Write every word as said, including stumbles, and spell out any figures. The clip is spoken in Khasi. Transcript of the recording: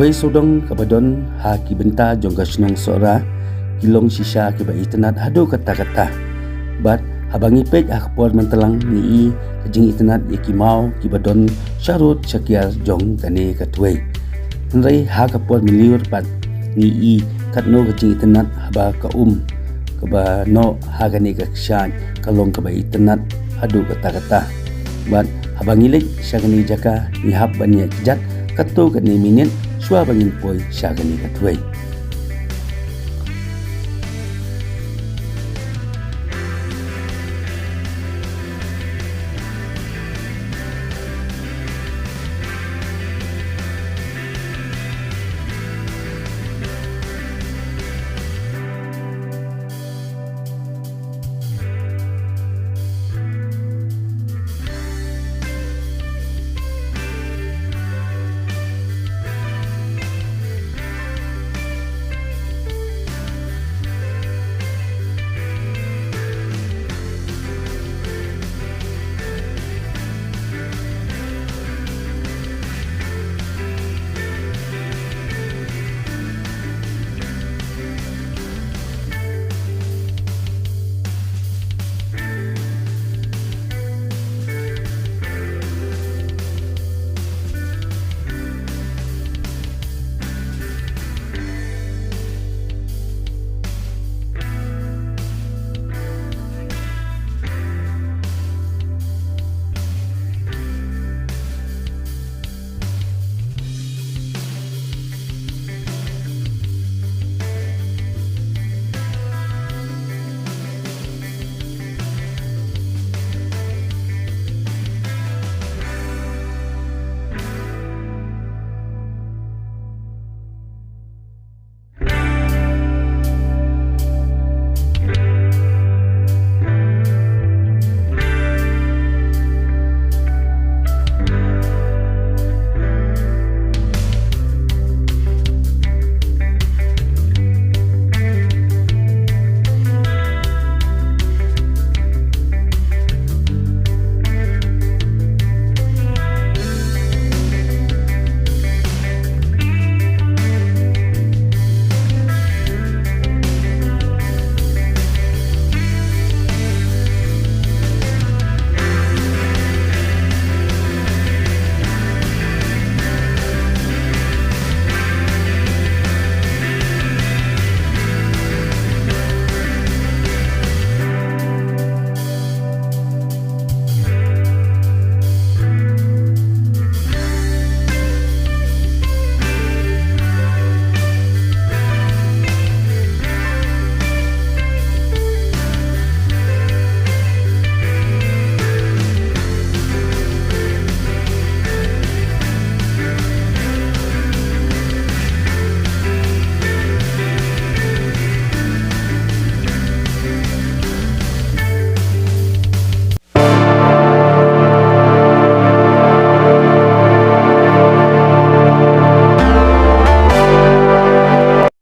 Kawei sawdong kaba don ha ki bynta jong ka shnong Sohra ki long shisha kiba itynnad haduh katta katta. Bad haba ngi peit ha ka por mynta lang ngi i ka jingitynnad ïa ki maw kiba don sharud shakiar jong kane ka thwei. Hynrei ha ka por mynlur pat ngi i katno ka jingitynnad haba ka um kaba noh ha kane ka kshaid ka long kaba itynnad haduh katta katta. Bad haba ngi leit sha kane jaka ngi hap ban ïa kjat katto katne minit shuwa ba ngin poi sha kane ka thwei.